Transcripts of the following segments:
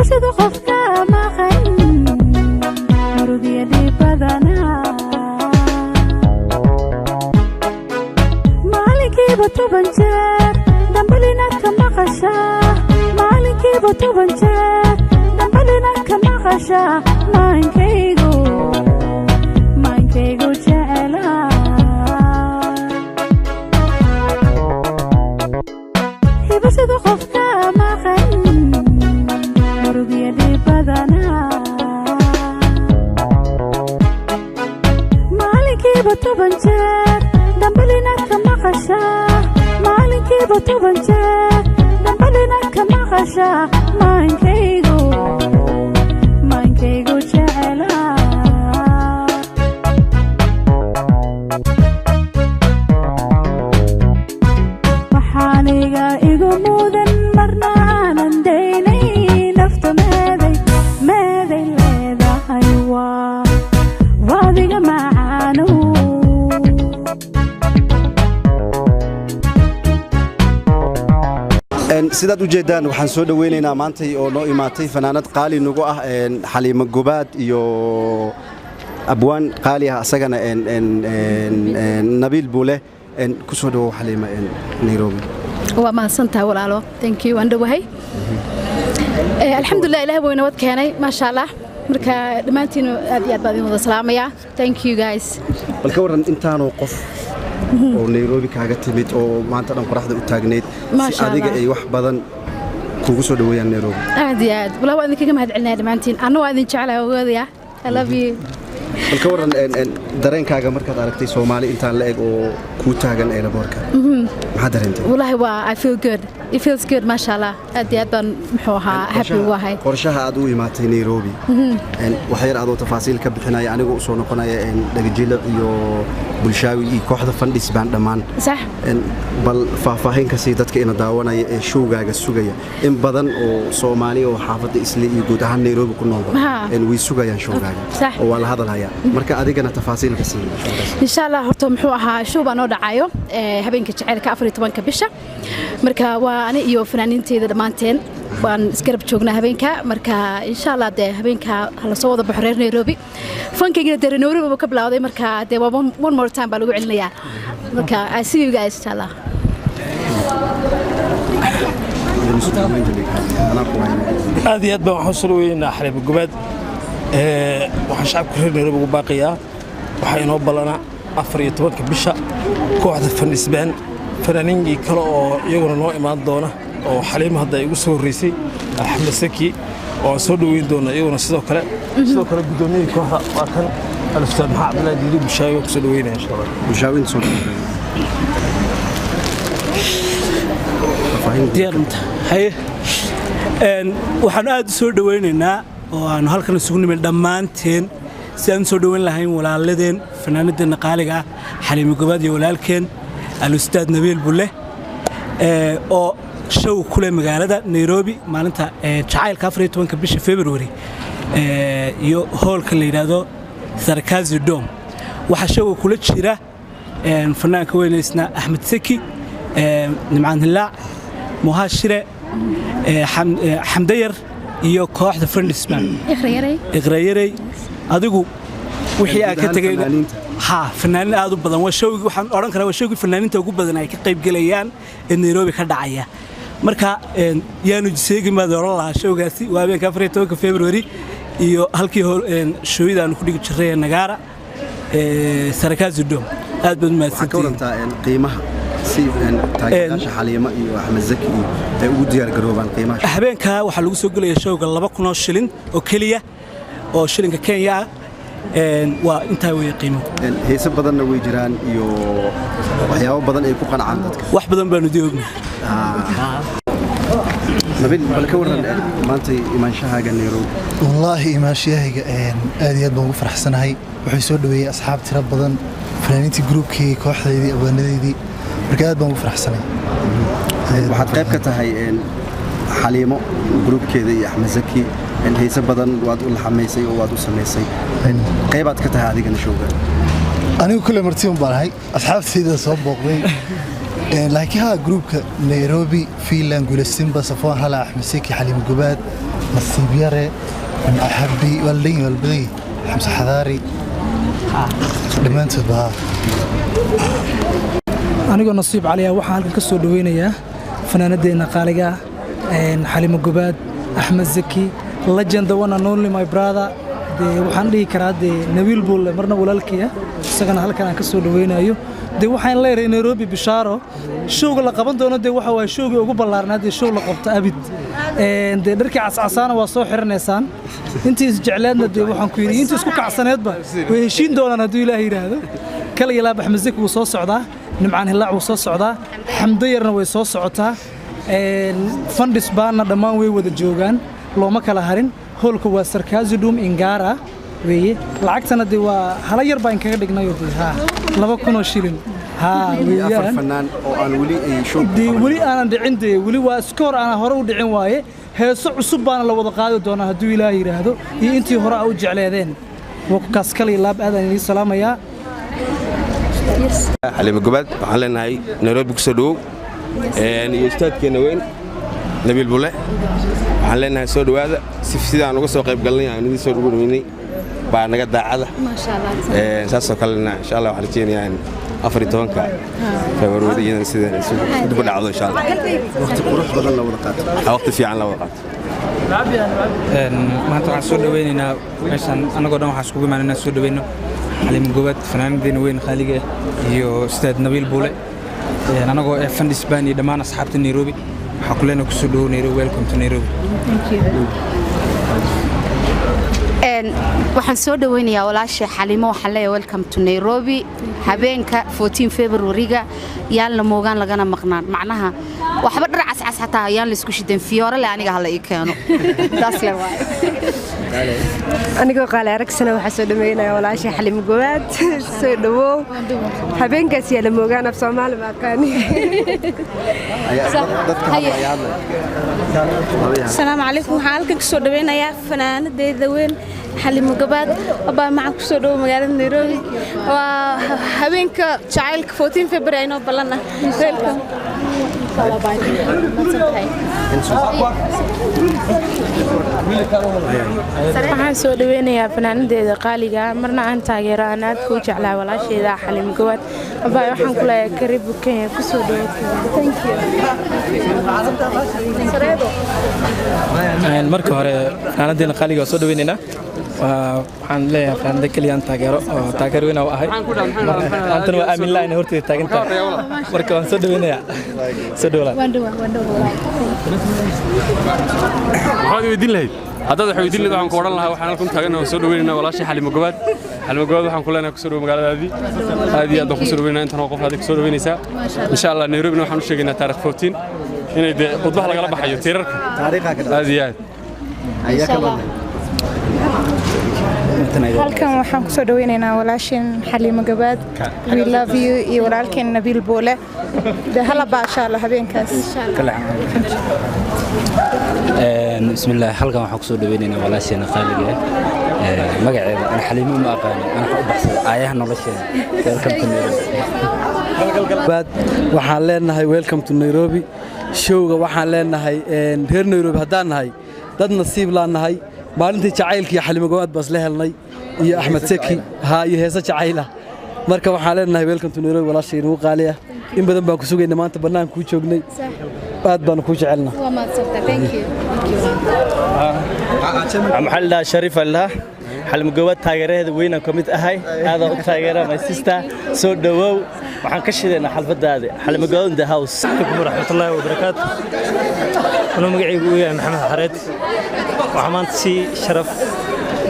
Hibashada qofka maqan murugiya dhibadana. Maalinkiiba 10 jeer dambalina ka maqashaa, maalinkiiba 10 jeer dambalina ka maqashaa. Maankaygu, maankaygu jecelaa. Hibashada qofka maqan murugiya dhibadana. Maalinkiiba 10 jeer dambalina ka maqashaa, maalinkiiba 10 jeer dambalina ka maqashaa. Maankaygu, maankaygu jecelaa. Waxaaniga igu mudan marna aanan daynay nafta meeday meeday leedahay waa waadiga macaanow. Sidaad u jeeddaan, waxaan soo dhoweynaynaa maantay oo noo imaatay fanaanad qaali nagu ah, Xaliimo Gobaad, iyo abwaan qaali ah asagana, Nabiil Buule. Ku soo dhawow Xaliima Nairobi. Waa mahadsantahay walaalo, thank you. Waan dhowahay, alxamdulilah, ilaah buu inabad keenay, maasha Allah. Marka dhammaantiin aad iyo aad baan idin wada salaamayaa. Thank you guys. Bal ka warran intaanoo qof oo Nairobi kaaga timid oo maanta dhan qoraxda u taagnayd si Maasha adiga Allah. ay wax badan kugu soo dhoweeyaan Nairobi? Aad iyo aad walaa, waa idinkaga mahad celinaya dhammaantiin. Anna waa idin jeclahay, ogaadaya. I love you. Bal ka warran dareenkaaga markaad aragtay Soomaali intaan la eg oo kuu taagan airportka, maxaa dareentay? Wallahi waa, I feel good, it feels good, maasha Allah. Aad iyo aad baan muxuu ahaa happy ugu ahay. Qorshaha aad u imaatay Nairobi, wax yar adoo tafaasiil ka bixinaya, anigoo usoo noqonaya Dhagajilo iyo Bulshaawi iyo kooxda Fandhis baan dhammaan. Sax. Bal faahfaahin ka sii dadka ina daawanaya ee showgaaga sugaya. In badan oo Soomaali oo xaafadda Isli iyo guud ahaan Nairobi ku noolba way sugayaan showgaaga oo waa la hadalhayaa. Marka adigana tafaasiil ka sii showgaas. Insha Allah, horta muxuu ahaa show baa noo dhacayo habeenka jaceylka 14-ka bisha. Marka waa ani iyo fanaaniinteyda dhammaanteen waan isgarab joognaa habeenka. Marka insha Allah dee habeenka hala soo wada baxo reer Nairobi. Fankaygina dee Nairobi buu ka bilowday, marka dee waa one more time baa lagu celinayaa. Marka I see you guys, insha Allah. Anaa ku haynaya. Aad iyo aad baan waxaan soo dhaweynaa Xaliimo Gobaad. Waxaan shacabka reer Nairobi ugu baaqayaa, waxaa inoo ballana 14-ka bisha kooxda Fandhisbaan, fanaaniinkii kale oo iyaguna noo imaan doona oo Xaliimo hadda ay ugu soo horreysay, Axmed Saki oo aan soo dhoweyn doona iyaguna. Sidoo kale guddoomiyihii kooxda waa kan Alustaad Maxamed Cabdullaahi Diiri Bushaawi, waan kusoo dhaweynaya insha Allah. Bulshaawi inta soo faahfaahin. Diyaar mata haye. Waxaanu aad u soo dhowaynaynaa oo aanu halkan isugu nimid dhammaanteen si aan u soo dhoweyn lahayn walaaladeen fanaanadeenna qaaliga ah Xaliimo Gobaad iyo walaalkeen Alustaad Nabiil Bulle oo show ku leh magaalada Nairobi maalinta jacaylka 14-ka bisha February iyo hoolka la yidhaahdo Sarkazi Dome. Waxaa showga kula jira fanaanka weynaysna Axmed Seki, Nimcaan Hilaac, Muhaashire, Xamdayar iyo kooxda Friendisman. Ikhrayarey. Iqrayarey. Adigu wixii aan ka Guud ahaan tegay fanaaniinta. Ha, fanaaniin aad u badan. Waa showgii, waxaan odhan karaa waa showgii fanaaniinta ugu badan ay ka qayb gelayaan ee Nairobi ka dhacaya. Marka yaanu seegin baad odhan lahaa showgaasi. Waa habeenka 14-ka February iyo halkii shooyada aanu ku dhigi jirray ee Nagaara, Sarakazi Dome. Aad baad Waxaa ka mahadsantihiin. warantaa qiimaha si taageerayaasha Xaliimo iyo Axmed Zaki iyo ay ugu diyaar garoobaan qiimaha? Habeenkaa waxaa lagu soo gelaya showga 2000 oo shilin oo keliya oo shilinka Kenya ah. Waa intaa weeye qiimuhu. Heese badanna way jiraan iyo waxyaabo badan ay ku qancaan dadka. Wax badan baanu dii ognahay. Nabil, bal ka warran maanta imaanshahaaga Nairobi? Wallaahi imaanshahayga aad iyo aad baan ugu faraxsanahay. Waxay soo dhaweeyey asxaab tiro badan, fanaaniintii gruubkii, kooxdaydii, abwaanadeydii. Marka aad baan ugu faraxsanahay. Waxaad qayb ka tahay Xaliimo gruubkeeda iyo Axmed Zaki. Heese badan waad u laxamaysay oo waad u samaysay. Qaybaad ka tahay adigana showga? Anigu kulle marti un baan ahay, asxaabtayda soo booqday. Laakiin haa, groupka Nairobi, Finland, Guulasimba, Safwan Hala, Axmed Seki, Xaliim Gobaad, Nasiib Yare, Nimco Xabi, waa la dhan, waa la badan yahay, Xamse Xadaari, dhammaantood ba. Anigoo Nasiib Cali ah, waxaan halkan ka soo dhaweynayaa fanaanadeenna qaaliga ah Xalimo Gobaad, Axmed Zaki, legend, the one and only, my brother. Dee waxaan dhihi karaa dee Nabiil Buulle, marna walaalkii ah, isagana halkan aan ka soo dhaweynayo. Dee waxaan leeyahay Nairobi bishaaro, showga la qaban doono dee waxa waaye showgii ugu ballaarnaa dee show la qabto abid. Dee dharkii cascasaana waa soo xiranaysaan, intii isjecleedna dee waxaan ku yidhi intii isku kacsaneedba way heshiin doonaan hadduu Ilaahay yidhaahdo. Kala ilaab, Axmed Zaki wuu soo socdaa, Nimcaan Hilaac wuu soo socdaa, Xamdo Yarna way soo socotaa, Fandhis baanna dhammaan way wada joogaan, looma kala harin. Hoolka waa Sarkazi Dome Ingara weeye. Lacagtana dee waa hala yar baan kaga dhignayo, dee haa 2000 shilin haa afar fanaan oo aan weli ay show dee weli aanan dhicin, dee weli waa iskoor aanan hore u dhicin waaye. Heeso cusub baana la wada qaadi doonaa hadduu Ilaah yidhaahdo, iyo intii hore a u jecleedeen. Waa kaas, kal iyo laab aadaan idiin salaamayaa. Xaliimo Gobaad waxaan leenahay Nairobi kusoo dhowow, iyo ustaadkeenna weyn Nabiil Bulle waxaan leenahay soo dhowaada. Si sidaan uga soo qayb galnay aan idiin soo dhaweynay baa naga daacada, saasoo kalena insha Allah waxaan rajeynayaa in 14-ka February iyadan sidan isugu dib u dhacdo insha Allah. Waqti qurux badan la wada qaato. Waqti fiican la wada qaato. Maanta waxaan soo dhaweynaynaa meeshaan annagoo dhan waxaan iskugu imaanay inaan soo dhaweyno Xaliimo Gobaad, fanaanadeena weyn khaaliga ah, iyo ustaad Nabiil Buule. Annagoo ee Fandis Band iyo dhammaan asxaabta Nairobi waxaan ku leenahay kusoo dhawow Nairobi, welcome to Nairobi. Waxaan soo dhaweynayaa walaashay Xalimo. Waxaan leeyahay welcome to Nairobi. Habeenka 14 February-ga yaan la moogaan lagana maqnaan, macnaha waxba dhar cascas xataa yaan la isku shidan, fiyoore le aniga hala ii keeno, taas le waaye. Anigoo Qaali Aragsana, waxaa soo dhaweynaya walaashay Xalimo Gobaad. Soo dhawow, habeenkaas yaa la moogaan. Af Soomaali ma aqaani. Asalaamu calaykum. Waxaan halkan kusoo dhaweynayaa fanaanadeeda weyn Xalimo Gobaad. Abaa macaan, kusoo dhawo magaalada Nairobi. Waa habeenka jacaylka 14 February aynoo ballan ah. Welcome. Waxaan soo dhaweynayaa fanaanadeeda qaaliga, marna aan taageero, aan aadka u jeclaa, walaasheeda Xalimo Gobaad. Abaa, waxaan ku leeyahay karibu Kenya, kusoo dhawo. Marka hore fanaanadeena qaaliga waa soo dhaweynaynaa. Waxaan leeyahay fanaanada keliya aan taageero oo taageero weyn u ahay, maantana waa aamin laa inay horteeda taagan tahay, marka waan soo dhaweynayaa, soo dhawlaan. Maxaad weydiin lahayd? Haddaad wax weydiin lahayd, waxaan ku odhan lahaa waxaan halkan taagannahay waan soo dhaweynaynaa walaashii Xalimo Gobaad. Xalimo Gobaad waxaan ku leenahay kusoo dhawo magaaladaadii, aad iyo aad baan kusoo dhaweynaa. Intan oo qof aad kusoo dhaweynaysaa insha Allah. Nairobina waxaan u sheegaynaa taarikh 14 inay dee khudbaha lagala baxayo tiirarka, aad iyo aad. Halkan waxaan kusoo dhaweynaynaa walaasheen Xaliimo Gabaad, we love you, iyo walaalkeen Nabiil Boole. Dee hala baashaalo habeenkaas. Bismillaah, halkan waxaan kusoo dhaweynaynaa walaasheena qaaliga ah, magaceeda ana Xaliimo ma aqaani, ana waxaan u baxsaday aayaha nolosheena. Welcome to Nairobi. Waxaan leenahay welcome to Nairobi. Showga waxaan leenahay reer Nairobi haddaan nahay dad nasiib laan nahay, maalintii jacaylka iyo Xalimo Gobaad baas la helnay iyo Axmed Seki haa iyo heese jacayla. Marka waxaan leenahay welcome to Nairobi, walaashay inagu qaali ah, in badan baan ku sugaynay, maanta bannaan kuu joognay, aad baanu kuu jecelnaa. Maxaa la dhahaa, Shariif la dhahaa. Xalimo Gobaad taageeraheeda weynaan ka mid ahay, aadaan u taageera my sister. Soo dhawow, waxaan ka shidaynaa xalfadaada. Xalimo Gobaad in the house. Alaykum waraxmatullaahi wabarakaatu. Anuu magacaygu uu yahay Maxamed Xareed, waxaa maanta si sharaf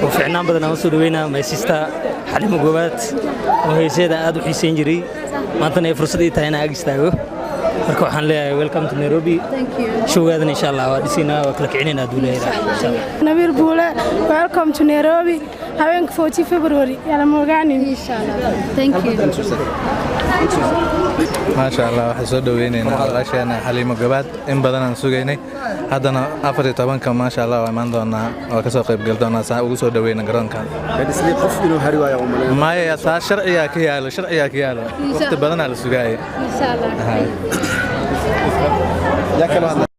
oo ficnaan badan aan u soo dhaweynaa my sister Xalimo Gobaad oo heeseeda aad u xiiseyn jiray, maantana ay fursad ii tahay inaan ag istaago. Marka waxaan leeyahay welcome to Nairobi. Showgaadana insha Allah waa dhisaynaa, waa kala kicinaynaa hadduu leeyahay insha Allah. Nabiil Buule, welcome to Nairobi. Habeenka 14 February yala moogaanin. Thank you. Maasha Allah, waxaan soo dhaweynaynaa walaasheena Xaliimo Gobaad. In badan aan sugaynay, haddana 14-ka, maasha Allah, waa imaan doonaa, waa kasoo qaybgal doonaa saa ugu soo dhaweyna garoonka. Qof inuu hari waayo u malayn. Maya, taa sharcigaa ka yaalo, sharcigaa ka yaalo. Waqti badanaa la sugaayay. Insha Allah. Yaa kaloo hadla?